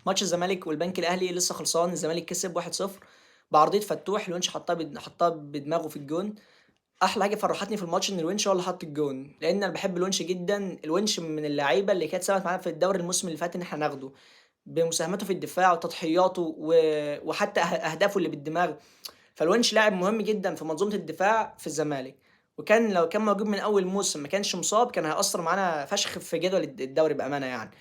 ماتش الزمالك والبنك الاهلي لسه خلصان. الزمالك كسب 1-0 بعرضيه فتوح. الونش حطها بدماغه في الجون. احلى حاجة فرحتني في الماتش ان الونش هو اللي حط الجون، لان انا بحب الونش جدا. الونش من اللعيبة اللي كانت سبقت معانا في الدوري الموسم اللي فات ان احنا ناخده بمساهمته في الدفاع وتضحياته وحتى اهدافه اللي بالدماغ. فالونش لاعب مهم جدا في منظومة الدفاع في الزمالك، وكان لو كان موجود من اول موسم ما كانش مصاب كان هيأثر معانا فشخ في جدول الدوري بامانه يعني.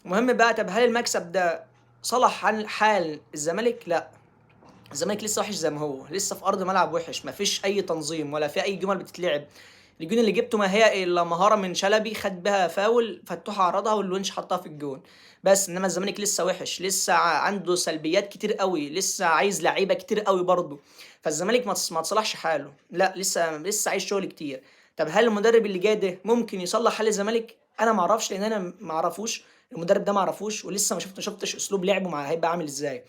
المهم بقى، طب هل المكسب ده صلح حال الزمالك؟ لا، الزمالك لسه وحش زي ما هو، لسه في ارض ملعب وحش، مفيش اي تنظيم ولا في اي جمل بتتلعب. الجون اللي جبته ما هي الا مهارة من شلبي، خد بها فاول، فتوح عرضها والونش حطها في الجون بس. انما الزمالك لسه وحش، لسه عنده سلبيات كتير قوي، لسه عايز لعيبة كتير قوي برضه. فالزمالك ما تصلحش حاله، لا لسه عايز شغل كتير. طب هل المدرب اللي جاي ده ممكن يصلح حال الزمالك؟ انا ما اعرفش، لان انا ما اعرفوش المدرب ده، ما اعرفوش، ولسه ما شفتش اسلوب لعبه مع هيبقى عامل ازاي.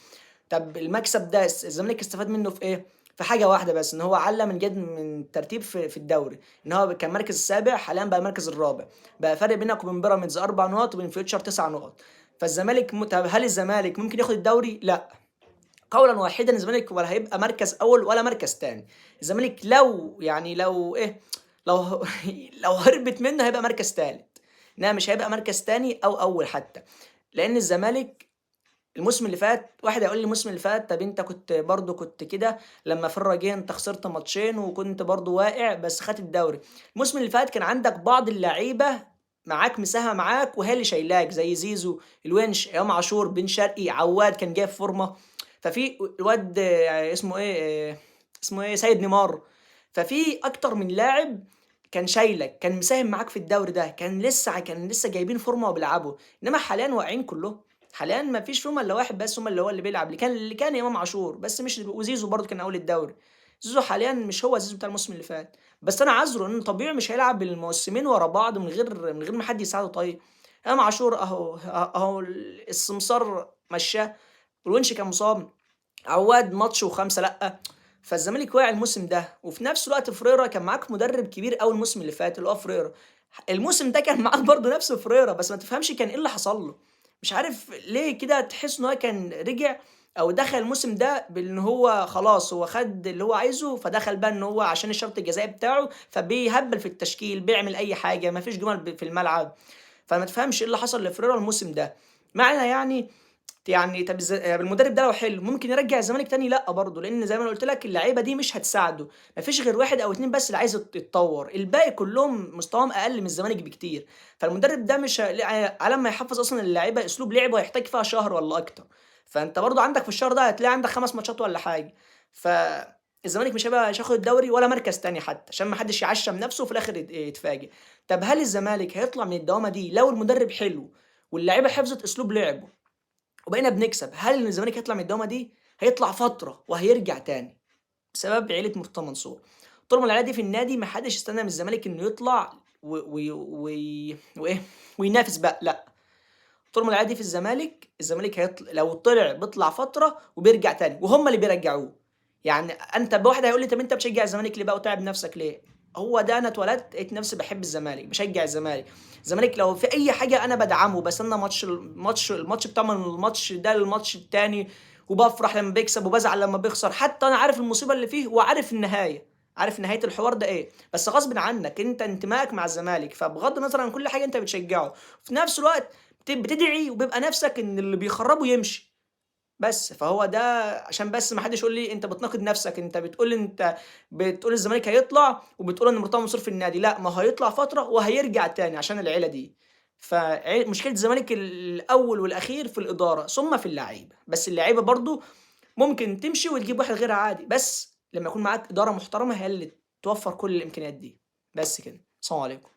طب المكسب ده الزمالك استفاد منه في ايه؟ في حاجة واحدة بس، ان هو علّى من جد من ترتيب في الدوري، ان هو كان مركز السابع حاليا بقى المركز الرابع، بقى فرق بينك وبين بيراميدز 4 نقط وبين فيوتشر 9 نقط. فالزمالك طب هل الزمالك ممكن ياخد الدوري؟ لا، قولا واحدا الزمالك ولا هيبقى مركز اول ولا مركز تاني. الزمالك لو يعني لو ايه لو لو هربت منه هيبقى مركز تالت، انما مش هيبقى مركز تاني او اول حتى. لان الزمالك الموسم اللي فات، واحد هيقول لي الموسم اللي فات طب انت كنت برضو كنت كده لما فرة جه انت خسرت ماتشين وكنت برضو واقع بس خدت الدوري. الموسم اللي فات كان عندك بعض اللعيبة معاك مساهمة معاك وهي اللي شايلاك، زي زيزو، الونش، امام عاشور، بن شرقي، عواد كان جايب فورمه، ففي الواد اسمه ايه، اسمه ايه، سيد نيمار. ففي اكتر من لاعب كان شايلك، كان مساهم معاك في الدوري ده، كان لسه جايبين فورمه وبيلعبوا. انما حاليا واقعين كلهم، حاليا ما فيش فيهم الا واحد بس هم اللي هو اللي بيلعب، اللي كان امام عاشور بس، مش وزيزو برضه كان اول الدوري. زيزو حاليا مش هو زيزو بتاع الموسم اللي فات، بس انا عذره انه طبيعي مش هيلعب الموسمين ورا بعض من غير ما حد يساعده. طيب امام عاشور اهو السمسار مشاه، والونش كان مصاب، عواد ماتش وخمسة لا. فالزمالك واقع الموسم ده. وفي نفس الوقت فريرا كان معاك مدرب كبير قوي الموسم اللي فات اللي هو فريرا، الموسم ده كان معاك برضه نفس فريرا، بس ما تفهمش كان ايه اللي حصل له، مش عارف ليه كده. تحس ان هو كان رجع او دخل الموسم ده بان هو خلاص هو خد اللي هو عايزه، فدخل بقى ان هو عشان الشرط الجزائي بتاعه فبيهبل في التشكيل، بيعمل اي حاجة، ما فيش جمل في الملعب. فما تفهمش ايه اللي حصل لفريرا الموسم ده معنى يعني طب المدرب ده لو حلو ممكن يرجع الزمالك تاني؟ لا برضه، لان زي ما انا قلت لك اللعيبة دي مش هتساعده، مفيش غير واحد او اتنين بس اللي عايز يتطور، الباقي كلهم مستواهم اقل من الزمالك بكتير. فالمدرب ده مش على ما يحفظ اصلا اللعيبة اسلوب لعبه هيحتاج فيها شهر ولا اكتر. فانت برضه عندك في الشهر ده هتلاقي عندك 5 ماتشات ولا حاجة. فالزمالك مش هياخد الدوري ولا مركز تاني حتى، عشان ما حدش يعشم نفسه وفي الاخر يتفاجئ. طب هل الزمالك هيطلع من الدوامة دي لو المدرب حلو واللعيبة حفظت اسلوب لعبه وبقينا بنكسب؟ هل الزمالك هيطلع من الدوامة دي؟ هيطلع فترة وهيرجع تاني بسبب عيله مرتضى منصور. طول ما العيلة دي في النادي ما حدش يستنى من الزمالك انه يطلع و و و وايه وينافس بقى، لا. طول ما العيلة دي في الزمالك، الزمالك هيطلع، لو طلع بيطلع فترة وبيرجع تاني، وهم اللي بيرجعوه. يعني انت بواحد هيقول لي طب انت بتشجع الزمالك ليه بقى وتعب نفسك ليه؟ هو ده، انا اتولدت لقيت نفسي بحب الزمالك، بشجع الزمالك. الزمالك لو في اي حاجة انا بدعمه، بستنى الماتش بتاع من الماتش ده للماتش التاني، وبفرح لما بيكسب وبزعل لما بيخسر، حتى انا عارف المصيبة اللي فيه وعارف النهاية، عارف نهاية الحوار ده ايه، بس غصب عنك انت انتمائك مع الزمالك، فبغض النظر عن كل حاجة انت بتشجعه. في نفس الوقت بتدعي وبيبقى نفسك ان اللي بيخربه يمشي بس. فهو ده عشان بس ما حدش يقول لي انت بتناقض نفسك، انت بتقول انت بتقول الزمالك هيطلع وبتقول ان مرتضى منصور في النادي، لا، ما هيطلع فترة وهيرجع تاني عشان العيلة دي. فمشكله الزمالك الاول والاخير في الادارة ثم في اللعيبة، بس اللعيبة برضو ممكن تمشي وتجيب واحد غيرها عادي، بس لما يكون معاك ادارة محترمه هي اللي توفر كل الامكانيات دي. بس كده، السلام عليكم.